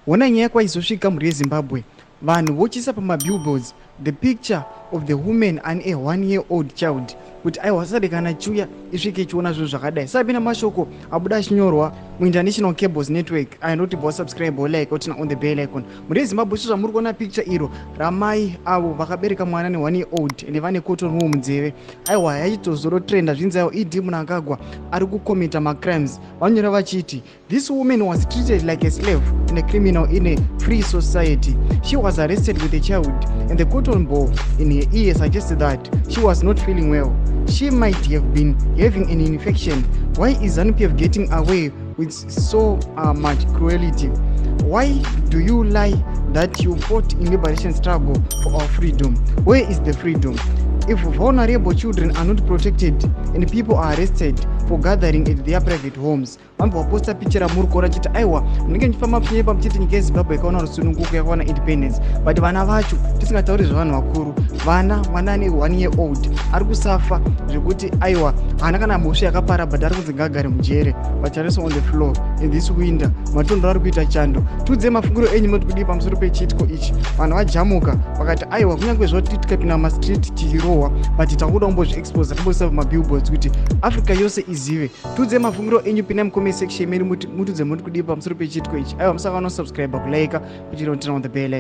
Honai nyaya kwaizosvika mhuri yeZimbabwe. Vanhu vochiisa pamabillboards the picture of the woman and a 1 year old child kuti aiwa, sade kana chiuya isvike ichiona zvinhu zvakadai. Sapinda mashoko abuda achinyorwa muInternational Cables Network aya ndoti bva subscribe, like, oturn on the bell icon. Mhuri yeZimbabwe, sezvo zvamuri kuona picture iro ramai avo vakabereka mwana ne1 year old ende vane cotton wool munzeve, aiwa, yachitozorotrenda. Zvinzi aiwa, ED Mnangagwa ari kucommita macrimes. Vanyora vachiti, "This woman was treated like a slave and a criminal in a free society. She was arrested with a child, and the cotton ball in her ear suggested that she was not feeling well. She might have been having an infection. Why is ZANU-PF getting away with so much cruelty? Why do you lie that you fought in liberation struggle for our freedom? Where is the freedom if vulnerable children are not protected and people are arrested for gathering at their private homes?" Vambva vaposta picha ramuri kuona chiti aiwa, munenge muchifamba muchinyepa muchiti nyika yeZimbabwe yakawana rusununguko, yakawana independence, but vana vacho, tisingatauri zvevanhu vakuru, vana, mwana ane 1 year old ari kusuffer zvekuti aiwa, haana kana mhosva yakapara, but ari kunzi ngaagare mujere. Vachariswa on the floor in this winter, matondo ari kuita chando. Tiudze mafungiro enyu, moti kudii pamusoro pechiitiko ichi? Vanhu vajamuka vakati aiwa, kunyange zvoti tikapinda mumastreet tichirohwa, but takuda kumbozviexpose, kumboisa pamabillboards kuti Africa yose izive. Tiudze mafungiro enyu, pinai mucomment section medu, mutiudze muti kudii pamusoro pechiitiko ichi. Aiwa, musaka nosubscribe, kulike, kuchiri on the bell icon.